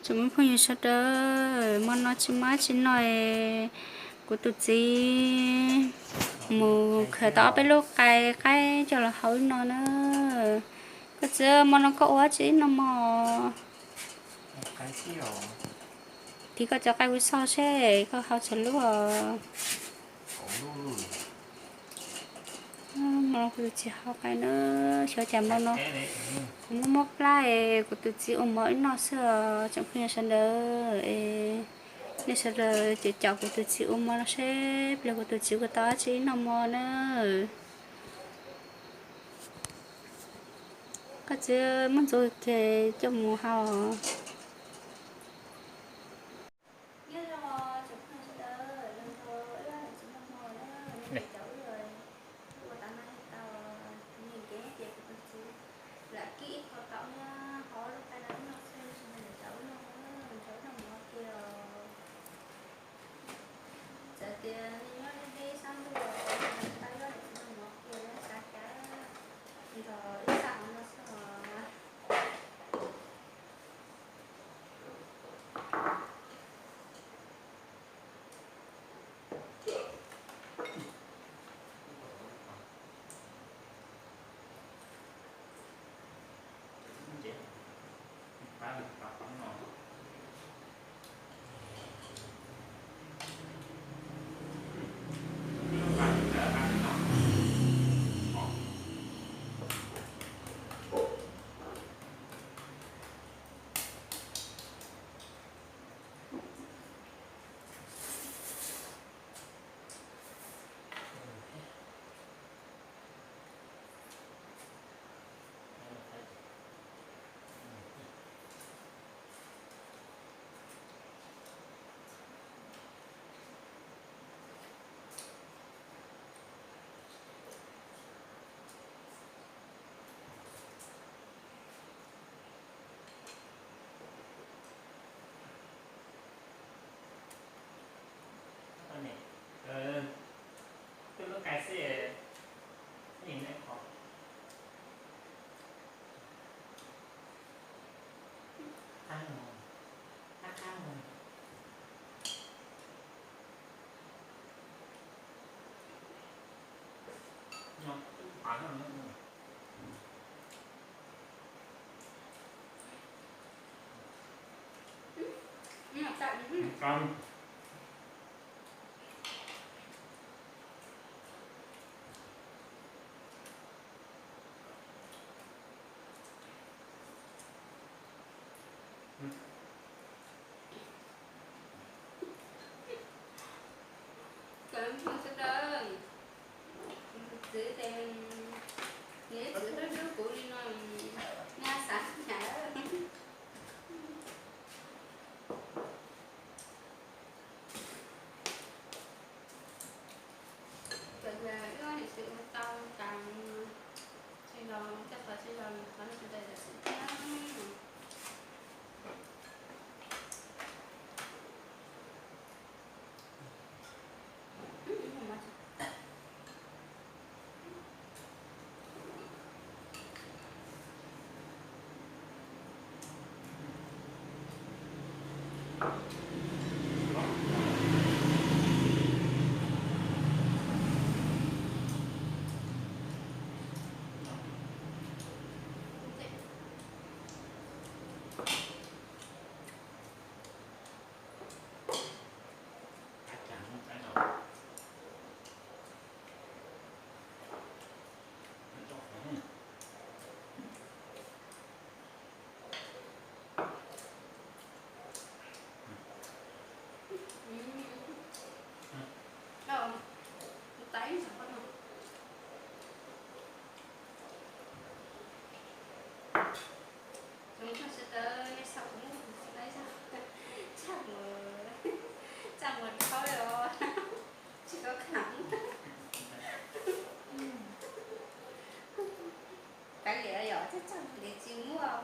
Tus me phooj ywg sawv daws, hmo no tsis muaj dab tsi noj es kuv tus txiv mus khaws tau ob peb lub qai qaib coj los hau wb no na. Koj txiv, hmo no koj ua dab tsi wb noj mov? Tiv koj cov qai kuv xauj seb koj hau tsawg lub os. Hmo no kuv tus txiv hau qai na, xyov cas hmo no kuv muab mob plab es kuv tus txiv ua mov wb noj xwb os tsoom phooj ywg sawv daws. Es nej sawv daws caum caum kuv tus txiv ua mov no seb pliag kuv tus txiv ua tau dab tsi wb noj mov na. Koj txiv muab ntxuav kiag coj mus hau. Nyob zoo tsoom phooj ywg sawv daws, zoo nrog wb los tsis noj hmo na, nej caum wb los, wb ua tav no tau, nws kev ces kuv tus txiv lam kib ib qho tau na, hau lub qai no wb noj xwb, tsis nrog caum wb noj, nrog wb noj mov kiag os. Txawm tias nyob deb deb sab ntuj los tau, wb tsis noj mov kiag, xav cas nrog wb xav hauv no xwb os. Cov phooj ywg sawv daws, kuv tus txiv ces nws ib txwm hlub hlub kuv li no, nej xav li cas? Txawm tias wb niam txiv ua tau cas, sawv daws, coj tau sawv daws, thov nej sawv daws zam txim thiab. Tus txiv sawv daws, nej xav kuv muab tus txiv laib zog, txaj muag, txaj muag dhau os, tsis tau kham. Kav liam yom, txaj txaj muag li tsis muaj.